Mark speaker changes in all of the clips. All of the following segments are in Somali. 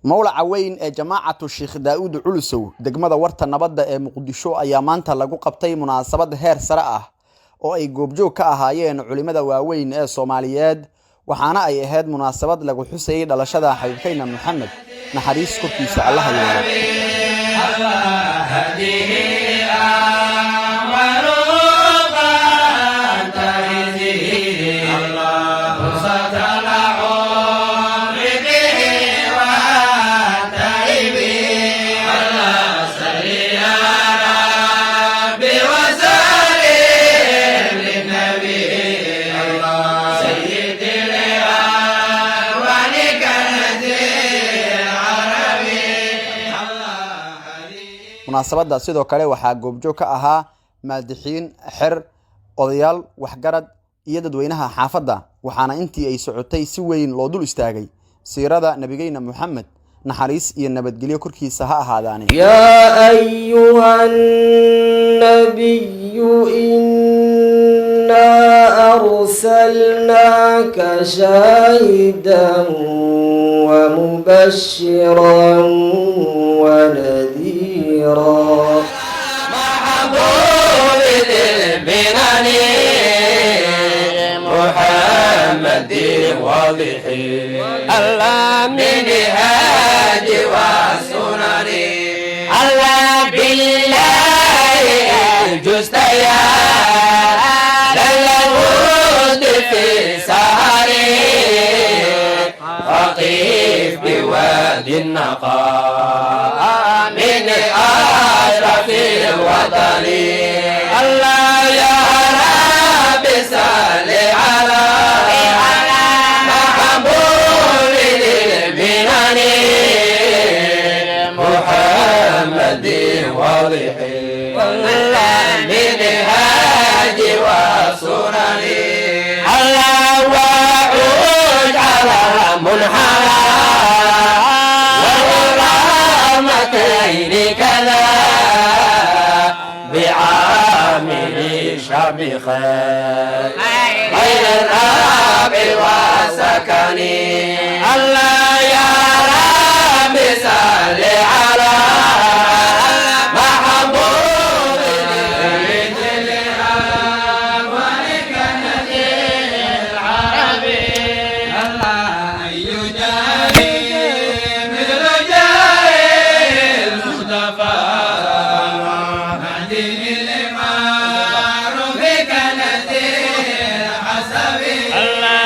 Speaker 1: Mowlaca weyn ee Jamaacatu Sheekh Daa'uud Culusow, degmada Warta Nabadda ee Muqdisho, ayaa maanta lagu qabtay munaasabad heer sare ah oo ay goobjoog ka ahaayeen culimada waaweyn ee Soomaaliyeed, waxaana ay ahayd munaasabad lagu xusayay dhalashada xabiibkayna Maxamed, naxariis korkiisa Allaha yeelo. Munaasabadda sidoo kale waxaa goobjoog ka ahaa maadixiin, xer, odayaal, waxgarad iyo dadweynaha xaafadda, waxaana intii ay socotay si weyn loo dul istaagay siirada nabigeyna Moxamed, naxariis iyo nabadgelyo korkiisa ha ahaadaane.
Speaker 2: يا أيها النبي إنا أرسلناك شاهدا ومبشرا ونذيرا.
Speaker 3: محبوب المنن محمد واضح الله من هادي وسنن الله بالله الجستيا للود في سهري وقيف بوادي النقاء من أشرف الوطن. الله يا رب صل على محبوب المنن محمد واضح من هادي وسنن الله وعود على منحنى والرحمتين كذا بعامل شعب خير غير الرب وسكن. الله يا رب صل على محبوب.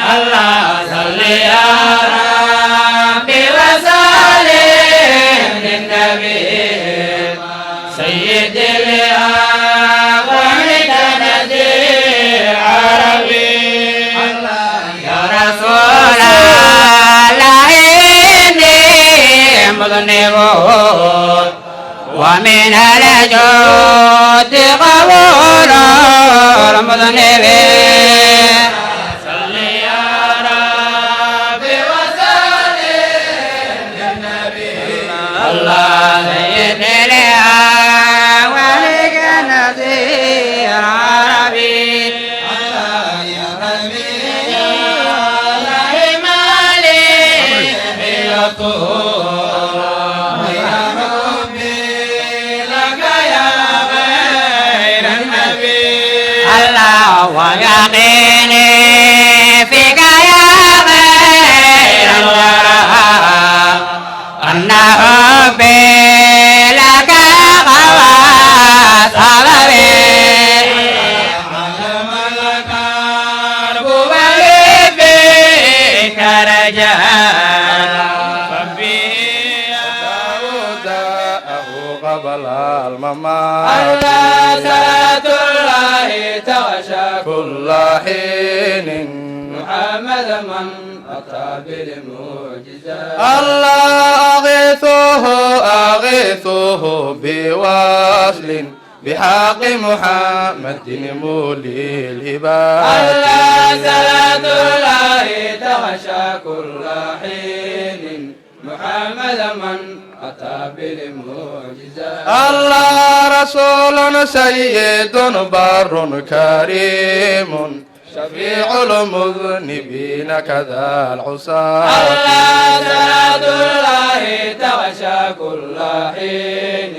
Speaker 3: الله صل يا ربي وسلم للنبي سيد الأول نذير عربي. يا رسول الله إني مذنب ومن الجود غفور المذنب. صل يا ربي وسلم للنبي الله سيد الأول نذير عربي. يا ربي الله مالي يا ربي لك يا غير النبي الله ويقيني فيك يا غير الورى أن حبي لك غوى سببي. علم الكرب فيك رجاء
Speaker 4: قبل الممات.
Speaker 3: الله صلاة الله تغشى
Speaker 4: كل حين
Speaker 3: محمد من أتى بالمعجزات.
Speaker 4: الله أغيثوه أغيثوه بوصل بحق محمد مولي الهبات.
Speaker 3: الله صلاة الله تغشى كل حين محمد من أتى بالمعجزات.
Speaker 4: الله رسول سيد بر كريم شفيع المذنبين كذا العصاة.
Speaker 3: الله صلاة الله. كل حين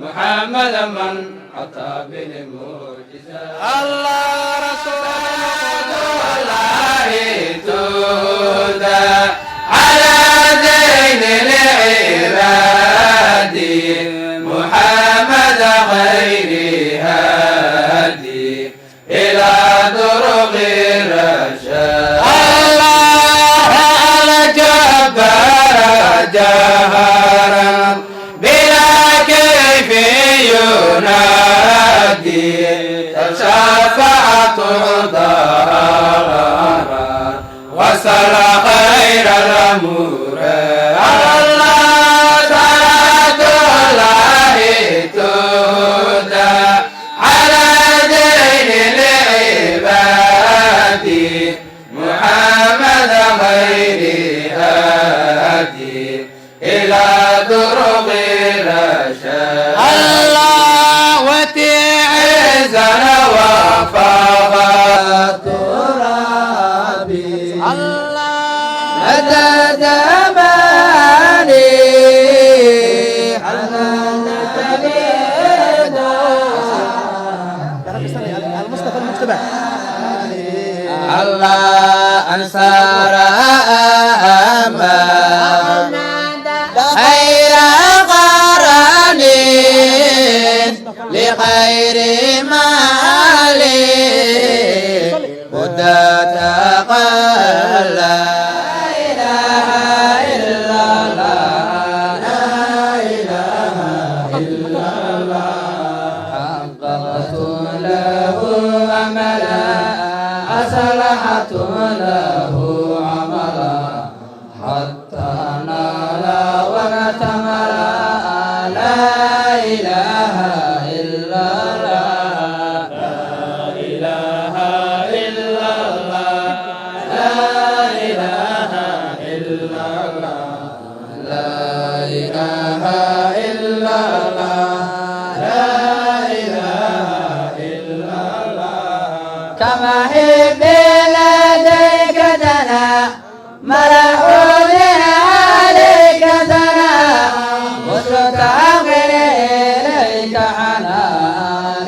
Speaker 3: محمد من أتى بالمعجزات.
Speaker 4: الله رسول
Speaker 3: الله تهدى على دين العباد محمد خير هادي إلى طرق الرشاد.
Speaker 4: الله
Speaker 3: الجبار جهرا بلا كيف ينادي تشفعت ضررا وصل خير الأمور. الله صلاة الله تهدى على دين العباد محمد خير هادي إلى طرق الرشاد.
Speaker 4: الله
Speaker 3: وتعزنا وفاقا
Speaker 2: ترابي
Speaker 4: الله
Speaker 2: مدى زماني
Speaker 1: المصطفى المجتبى.
Speaker 3: الله أنصار أمان خير قرانين لخير مالي هدى تقلى. لا إله إلا الله لا إله إلا الله حققت له أملا أصلحت له عملا حتى نال واغتملا. لا إله إلا الله لا إله إلا الله لا إله إلا الله لا إله إلا الله لا إله إلا الله.
Speaker 2: كما حب لديك دنا ملعون عليك ثنا مستغفر إليك حنا.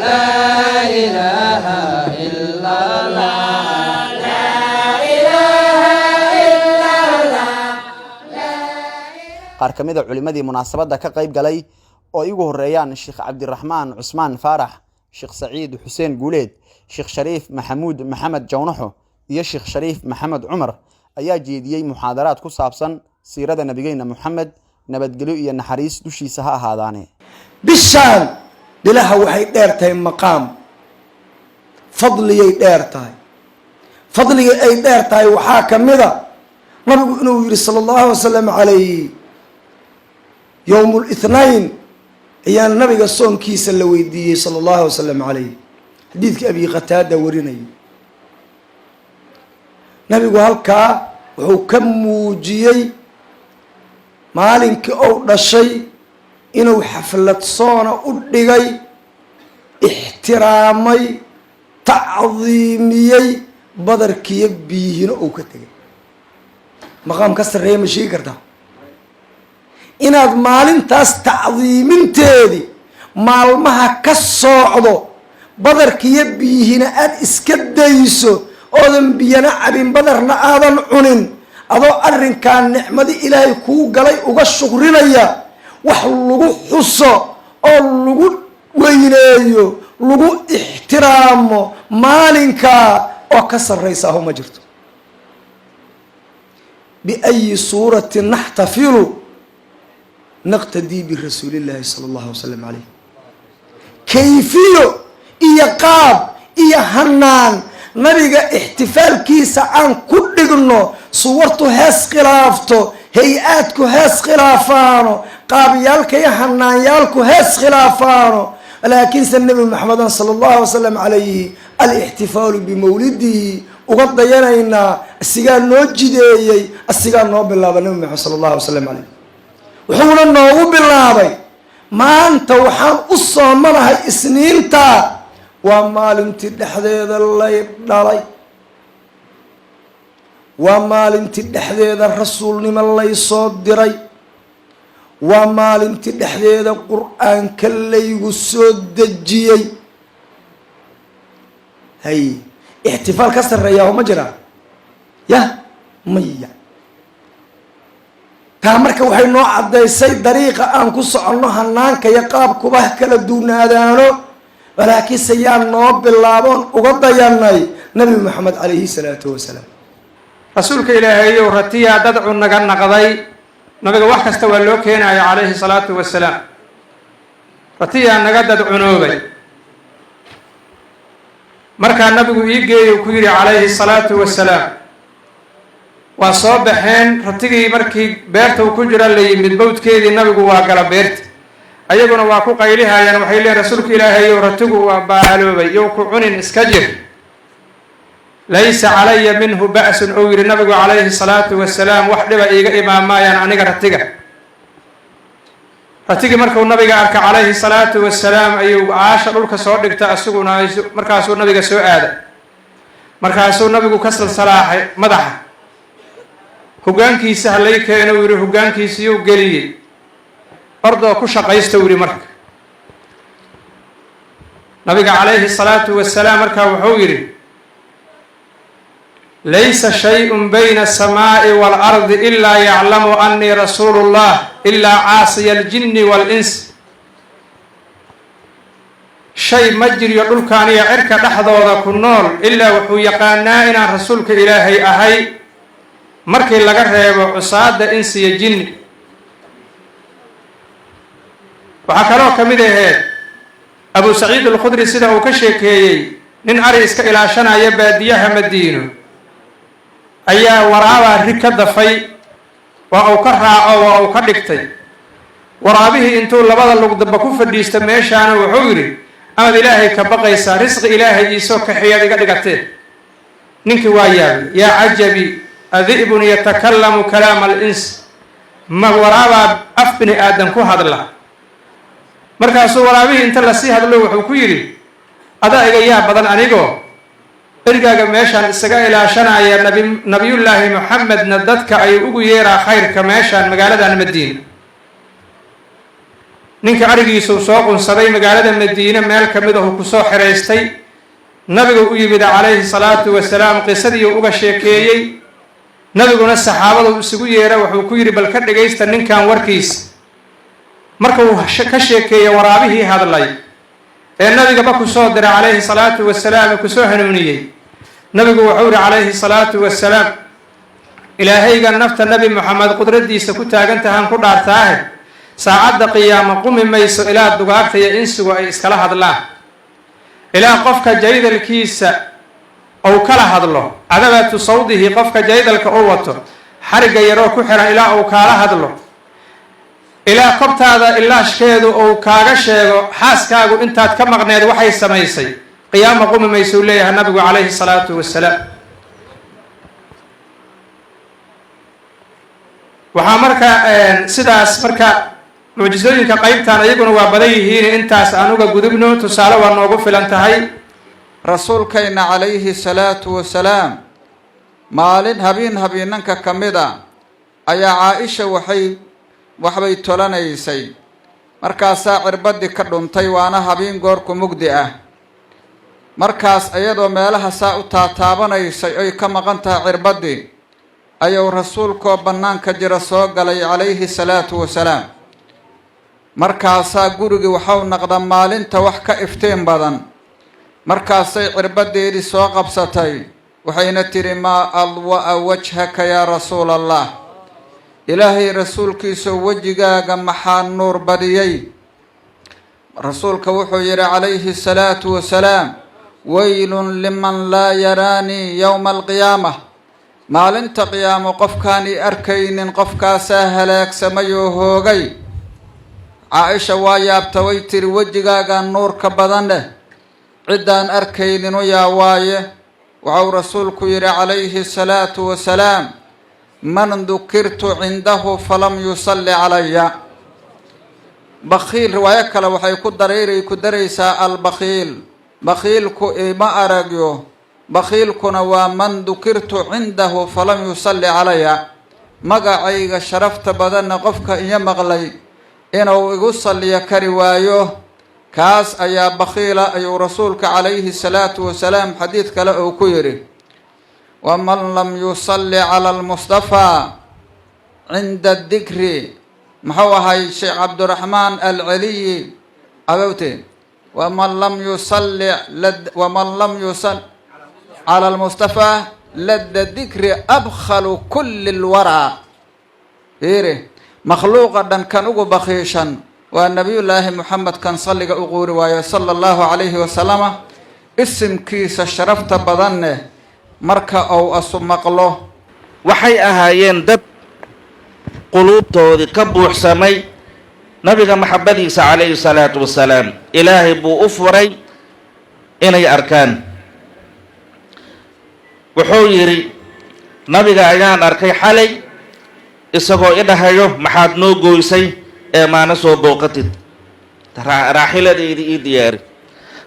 Speaker 3: لا إله إلا الله
Speaker 2: لا إله إلا الله.
Speaker 1: Qaar ka mid a culimmadii munaasabadda ka qayb galay oo ay ugu horeeyaan Sheekh Cabdiraxmaan Cusmaan Faarax, Sheekh Saciid Xuseen Guuleed, Sheekh Shariif Maxamuud Maxamed Jawnaxo iyo Sheekh Shariif Maxamed Cumar ayaa jeediyey muxaadaraad ku saabsan siirada nabigeena Moxamed, nabadgelyo iyo naxariis dushiisa ha ahaadaane.
Speaker 5: Bishaan bilaha waxay dheer tahay maqaam, fadliyay dheer tahay. Fadliga ay dheer tahay waxaa ka mid a nabigu inuu yihi sala allahu wasalam calayh yowm lithnain ayaa nabiga soonkiisa la weydiiyey sala allahu wasalam calayh, xadiidka Abi Qataada warinayay. Nabigu halkaa wuxuu ka muujiyey maalinkii ou dhashay inuu xaflad soona u dhigay, ixtiraamay, tacdiimiyey, badarkiyo biyihina uu ka tegay. Maqaam ka sarreeya ma sheegi kartaa? Inaad maalintaas tacdiiminteedii maalmaha ka soocdo, badarkiyo biyihina aada iska dayso, oodan biyana cabin, badarna aadan cunin, adoo arrinkaa nicmadi Ilaahay kuu galay uga shukrinaya, wax lagu xuso oo lagu weyneeyo, lagu ixtiraamo maalinkaa oo ka sarraysa aho ma jirto. Biayi suuratin naxtafilu? Naqtadii birasuuli illaahi sala allahu wasalam calayh. Kayfiyo iyo qaab iyo hanaan nabiga ixtifaalkiisa aan ku dhigno, suwartu hees khilaafto, hay-aadku hees khilaafaano, qaabyaalka iyo hanaanyaalku hees khilaafaano, laakiinse Nebi Maxamedan sala allahu wasalam calayhi alixtifaalu bimawlidihi uga dayanaynaa. Asigaa noo jideeyey, asigaa noo bilaaba Nebi Maxamed sala allahu wasalam calayh. Wuxuuna noogu bilaabay maanta waxaan u soomanahay Isniinta, waa maalintii dhexdeeda lay dhalay, waa maalintii dhexdeeda rasuulnimo lay soo diray. Waa maalintii dhexdeeda Qur-aanka laygu soo dejiyey. Hay, ixtifaal ka sarreeyaa ma jiraa? Yah, maya. Taa marka waxay noo caddaysay dariiqa aan ku soconno, hanaanka iyo qaabkuba kala duunaadaano, walaakiinse yaa noo bilaaboon uga dayanay? Nabi Maxamed calayhi salaatu wasalaam.
Speaker 6: Rasuulka Ilaahayow, ratiyaa dadcu naga naqday. Nabiga wax kasta waa loo keenaya calayhi salaatu wasalaam. Ratiyaa naga dadcunoobay. Markaa nabigu ii geeyu ku yidhi calayhi salaatu wasalaam. Waa soo baxeen. Ratigii markii beerta uu ku jira la yimid bawdkeedii, nabigu waa gala beerta, ayaguna waa ku qaylihayaan. Waxay leeyiin: "Rasuulka Ilaahayow, ratigu waa baaloobay, yow ku cunin, iska jir." "Laysa calaya minhu ba'sun," ou yidhi nabigu calayhi salaatu wasalaam, "wax dhiba iiga imaan maayaan aniga ratiga." Ratigii markuu nabiga arka calayhi salaatu wasalaam ayuu caasha dhulka soo dhigta, isaguna markaasuu nabiga soo aaday. Markaasuu nabigu ka salsalaaxay madaxa. "Hoggaankiisa halay keeno," uu yidhi. Hoggaankiisiyuu geliyey. "Ordoo ku shaqaysta," u yidhi. Marka nabiga calayhi salaatu wasalaam markaa wuxuu yidhi: "Laysa shayءun bayna aلsamaaءi wاlardi ilaa yaclamu annii rasuulu اllah ilaa caasiya aljinni wاlins." Shay ma jiryo dhulkan iyo cirka dhexdooda ku nool ilaa wuxuu yaqaanaa inaan rasuulka Ilaahay ahay, markii laga reebo cusaada insi iyo jinni. Waxaa kaloo ka mid aheed Abu Saciid Alkhudri sida uu ka sheekeeyey: nin ari iska ilaashanaya baadiyaha Madiino ayaa waraabaa rig ka dafay, waa uu ka raaco, waa uu ka dhigtay. Waraabihii intuu labada lugdamba ku fadhiista meeshaana wuxuu yidhi: "Amaad Ilaahay ka baqaysaa? Risqi Ilaahay iisoo kaxiyaad iga dhigatee." Ninkii waa yaabay: "Yaa cajabi, adi'bun yatakallamu kalaama alins?" Ma waraabaa af bini aadan ku hadla? Markaasuu waraabihii inta lasii hadlo wuxuu ku yidhi: "Adaa iga yaa badan, anigoo ergaaga meeshaan isaga ilaashanaya, nabi nabiyullaahi Moxamedna dadka ayuu ugu yeeraa khayrka meeshaan magaaladan Madiina." Ninka arigiisuu soo qunsaday, magaalada Madiine meel ka mid ahu kusoo xiraystay. Nabigu u yimid calayhi salaatu wasalaam, qisadiiu uga sheekeeyey. Nabiguna saxaabadu isugu yeera, wuxuu ku yidhi: "Bal ka dhagaysta ninkan warkiisa." Markuu ka sheekeeyey waraabihii hadlay ee nabigaba kusoo diray calayhi salaatu wasalaam ee kusoo hanuuniyey, nabigu wuxuu yihi calayhi salaatu wasalaam: "Ilaahayga nafta Nebi Moxamed qudraddiisa ku taagan tahaan ku dhaartaahe, saacadda qiyaamo qumi mayso ilaa dugaagta iyo insigu ay iskala hadlaan, ilaa qofka jaydalkiisa ou kala hadlo, cadabatu sawdihi, qofka jaydalka u wato xarigga yaroo ku xiran ilaa uu kaala hadlo, ilaa kobtaada ilaashkeedu uu kaaga sheego xaaskaagu intaad ka maqneed waxay samaysay, qiyaama qumi maysuu," leeyahay nabigu calayhi salaatu wasalaam. Waxaa marka sidaas marka mucjisooyinka qaybtan iyaguna waa badan yihiin. Intaas aan uga gudubno, tusaale waa noogu filan tahay.
Speaker 7: Rasuulkayna calayhi salaatu wasalaam maalin habeen habiinanka ka mid a ayaa Caa-isha waxay waxbay tolanaysay. Markaasaa cirbadii ka dhuntay, waana habiin goorku mugdi ah. Markaas iyadoo meelaha saa u taataabanaysay oy ka maqan tahay cirbaddii, ayuu rasuulkoo bannaanka jira soo galay calayhi salaatu wasalaam. Markaasaa gurigii waxau naqda maalinta wax ka iftiin badan. Markaasay cirbadeedii soo qabsatay, waxayna tidhi: "Maa adwa'a wajhaka yaa rasuula Allah, Ilaahay rasuulkiisoo, wejigaaga maxaa nuur badiyey?" Rasuulka wuxuu yidhi calayhi salaatu wasalaam: "Weylun liman laa yaraanii yowma alqiyaamah." Maalinta qiyaamo qofkaan i arkaynin, qofkaasaa halaagsamay oo hoogay. Caa-isha waa yaabta, way tiri: "Wejigaagaa nuurka badan leh, ciddaan arkayninu yaa waaye?" Waxau rasuulku yidhi calayhi salaatu wasalaam: "Man dukirtu cindahu falam yusalli calaya." Bakhiil, riwaayo kale waxay ku dareeray ku daraysaa albakhiil, bakhiilku ima aragyo. Bakhiilkuna waa man dukirtu cindahu falam yusalli calaya, magacayga sharafta badanna qofka iyo maqlay. Inuu igu salliyo kari waayo, kaas ayaa bakhiila, ayuu Rasuulka calayhi salaatu wasalaam xadiid kale uu ku yidhi: "Waman lam yusalli cala almustafaa cinda dikri." Muxuu ahay Sheekh Cabdiraxmaan Alceliyi abowte? "Waman lam yusal cala almustafaa ladda dikri abkhalu kuli lwaraa." Fiiri, makhluuqa dhan kan ugu bakhiishan waa Nabiyullaahi Moxamed kan salliga u quuri waayo, sala Allahu calayhi wasalama, isimkiisa sharafta badanne marka uu asu maqlo.
Speaker 8: Waxay ahaayeen dad quluubtoodii ka buuxsamay Nabiga maxabadiisa calayhi salaatu wasalaam. Ilaahay buu u furay inay arkaan. Wuxuu yidhi: "Nabiga ayaan arkay xalay isagoo i dhahayo, 'Maxaad noo gooysay ee maana soo booqatid? Raaxiladeydii ii diyaari.'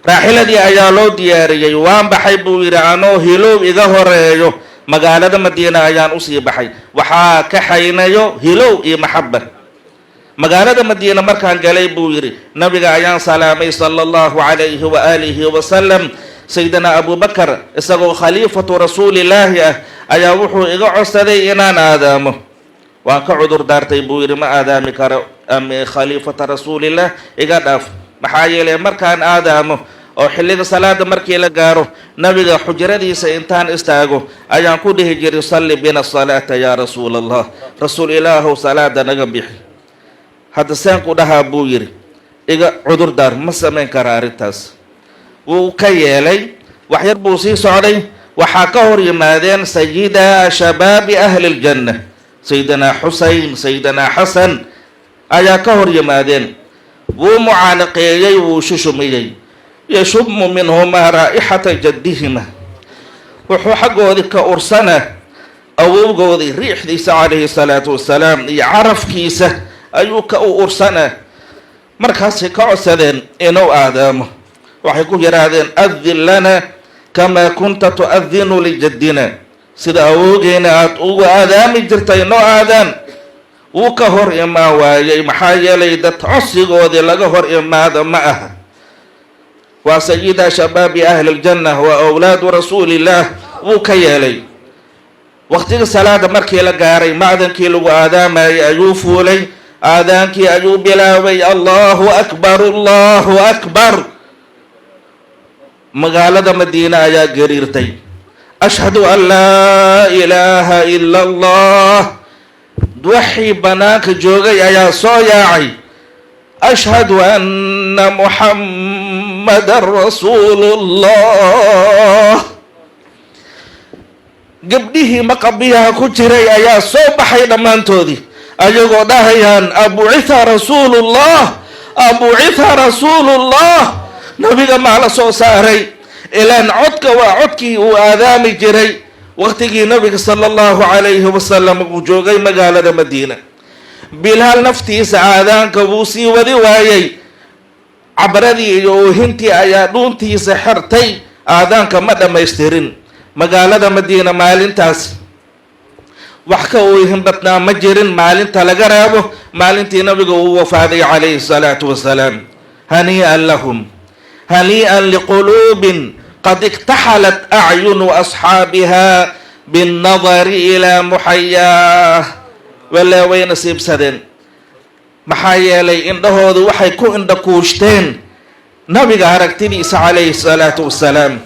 Speaker 8: Raaxiladii ayaa loo diyaariyey. Waan baxay," buu yidhi, "anoo hilow iga horeeyo. Magaalada Madiina ayaan usii baxay, waxaa kaxaynayo hilow iyo maxaba. Magaalada Madiina markaan galay," buu yidhi, "Nabiga ayaan salaamay, sala Allahu calayhi wa aalihi wasalam. Sayidina Abubakar, isagoo khaliifatu Rasuulillaahi ah, ayaa wuxuu iga codsaday inaan aadaamo. Waan ka cudur daartay," buu yidhi, "ma aadaami karo, khaliifata Rasuulillaah, iga dhaaf. Maxaa yeelay markaan aadaamo oo xilliga salaada markii la gaaro, Nabiga xujradiisa intaan istaago ayaan ku dhihi jiray: 'Salli bina salaata yaa Rasuul Allah, Rasuul Ilaahow, salaada naga bixi.' Hadda seen ku dhahaa?" buu yidhi. "Iga cudur daar, ma samayn kara arrintaas." Wuu ka yeelay. Waxyar buu sii socday, waxaa ka hor yimaadeen sayida shabaabi ahli ljanna, Sayidina Xusein, Sayidina Xasan ayaa ka hor yimaadeen. Wuu mucaanaqeeyey, wuu shushumiyey. Yashumu minhumaa raa'ixata jaddihima, wuxuu xaggoodii ka ursana awowgoodii riixdiisa calayhi salaatu wasalaam iyo carafkiisa ayuu ka u ursanaa. Markaasay ka codsadeen inuu aadaamo. Waxay ku yidhaahdeen: "Adin lana kamaa kunta tu'adinu lijaddina, sida awowgeena aada ugu aadaami jirtay noo aadaan." Wuu ka hor imaan waayey, maxaa yeelay dad codsigoodii laga hor imaado ma aha, waa sayida shabaabi ahli ljanna wa awlaadu Rasuulillaah. Wuu ka yeelay. Waqtiga salaada markii la gaaray, macdankii lagu aadaamayay ayuu fuulay, aadaankii ayuu bilaabay: "Allahu akbar, Allahu akbar." Magaalada Madiine ayaa gariirtay. "Ashhadu an laa ilaaha ila Allah." Waxii bannaanka joogay ayaa soo yaacay. "Ashhadu anna Muxammadan Rasuulullah." Gabdhihii maqabiyaha ku jiray ayaa soo baxay dhammaantoodii, ayagoo dhahayaan: "Abucitha Rasuulullah? Abucitha Rasuulullah? Nabiga maa la soo saaray?" Ilaan codka waa codkii uu aadaami jiray waqtigii Nabiga sala Allahu calayhi wasalam uu joogay magaalada Madiina. Bilaal naftiisa aadaanka wuu sii wadi waayey. Cabradii iyo oohintii ayaa dhuuntiisa xirtay, aadaanka ma dhammaystirin. Magaalada Madiina maalintaas wax ka oohin badnaa ma jirin, maalinta laga reebo maalintii Nabiga uu wafaaday calayhi salaatu wasalaam. Hanii'an lahum, hanii'an liquluubin qad iktaxalat acyunu asxaabiha binnadari ilaa muxayaah. Walaa way nasiibsadeen, maxaa yeelay indhahoodu waxay ku indhakuushteen Nabiga aragtidiisa calayhi salaatu wasalaam.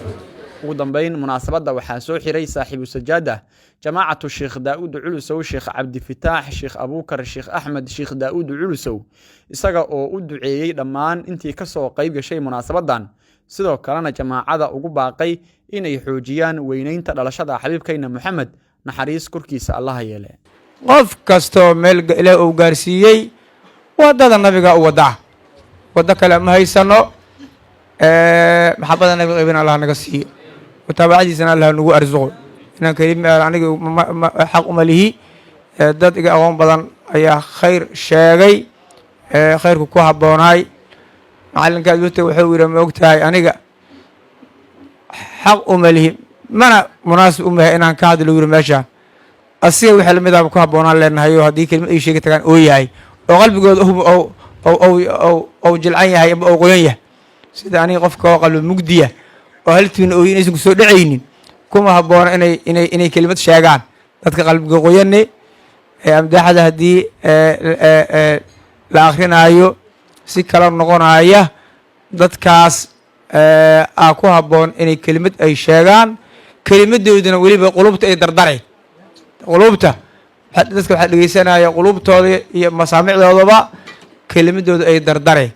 Speaker 1: Ugu dambeyn, munaasabadda waxaa soo xiray saaxiibu sajaada Jamaacatu Sheekh Daa'uud Culusow, Sheekh Cabdifataax Sheekh Abuukar Sheekh Axmed Sheekh Daa'uud Culusow, isaga oo u duceeyey dhammaan intii kasoo qayb gashay munaasabaddan, sidoo kalena jamaacada ugu baaqay inay xoojiyaan weyneynta dhalashada xabiibkayna Moxamed, naxariis korkiisa Allaha yeele.
Speaker 6: Qof kastoo meel Ilaah uu gaarsiiyey waddada Nabiga u waddaa, waddo kale ma haysano. Maxabada Nabiga qaybina Allah naga siiyo, mutaabacadiisana Allah nagu arsuqo. Inaan kelima aniga xaq uma lihi, dad iga aqoon badan ayaa khayr sheegay, khayrku ku habboonaay. Macallinka adwata wuxuu yidhi: "Ma og tahay, aniga xaq uma lihi, mana munaasib umahay inaan ka hadlo." Yiri meesha asiga wixii lamid ahba ku habboonaan leenahay, oo haddii kelima ay sheegi tagaan oo yahay oo qalbigooda Ou jilcan yahay ama ou qoyan yahay, sida aniga, qofka oo qalbi mugdiya oo haltiina ooyin aysan kusoo dhacaynin kuma habboona inay kelimad sheegaan. Dadka qalbiga qoyane ee amdaaxda haddii la akrinaayo si kala noqonaya, dadkaas aa ku habboon inay kelimad ay sheegaan, kelimadooduna weliba qulubta ay dardare. Qulubta dadka waxaa dhegeysanaya qulubtooda iyo masaamicdoodaba kelimadooda ay dardare.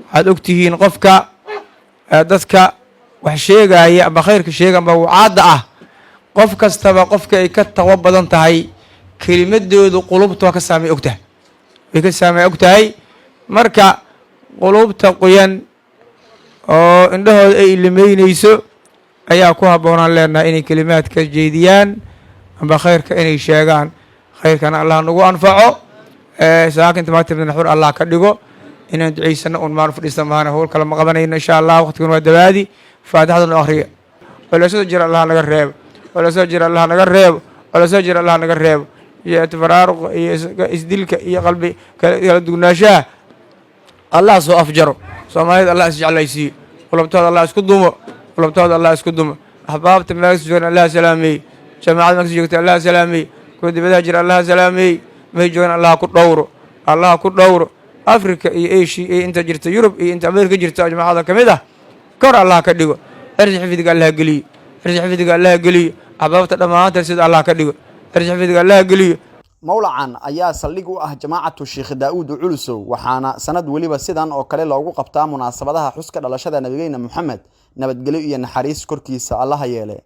Speaker 6: Waxaad ogtihiin qofka dadka wax sheegaya ama khayrka sheega ama wucaadda ah, qof kastaba qofka ay ka taqwo badan tahay kelimadoodu qulubta waa ka saamay ogtahay, way ka saamay og tahay. Marka qulubta qoyan oo indhahooda ay ilimeyneyso ayaa ku habboonaan leenahay inay kelimaadka jeediyaan amba khayrka inay sheegaan. Khayrkana Allah nagu anfaco. Saakinta maagtabna xur Allah ka dhigo. Inaan duceysano un maan fadhiista maana, howl kale ma qabanayno, insha Allah. Waqtigan waa dabaadi. Faatixada noo akhriya. Culeysada jira Allah naga reebo, culeysada jira Allah naga reebo, culeysada jira Allah naga reebo, iyo tafaraaruqa iyo isdilka iyo qalbi kala dugnaanshaha Allah soo afjaro. Soomaalida Allah isjeclaysiiyo, qulubtooda Allah isku dumo, qulubtooda Allah isku dumo. Axbaabta meelkas joogan Allah salaameey, jamaacada meelkas joogta Allah salaameey, kuwa dibadaha jira Allah salaameey, may joogan Allah ku dhowro, Allah ku dhowro. Africa iyo Asia iyo inta jirta, Yurub iyo inta Amerika jirta, jamaacada ka mid ah kor Allah ka dhigo. Cirsi xifdiga Allah geliyo, cirsi xifdiga Allah geliyo. Axbaabta dhammaanteed sida Allah ka dhigo, cirsi xifdiga Allah geliyo.
Speaker 1: Mowlacan ayaa saldhig u ah Jamaacatu Sheekh Daa'uud Culusow, waxaana sanad weliba sidan oo kale loogu qabtaa munaasabadaha xuska dhalashada nabigeena Moxamed, nabadgelyo iyo naxariis korkiisa Allaha yeele.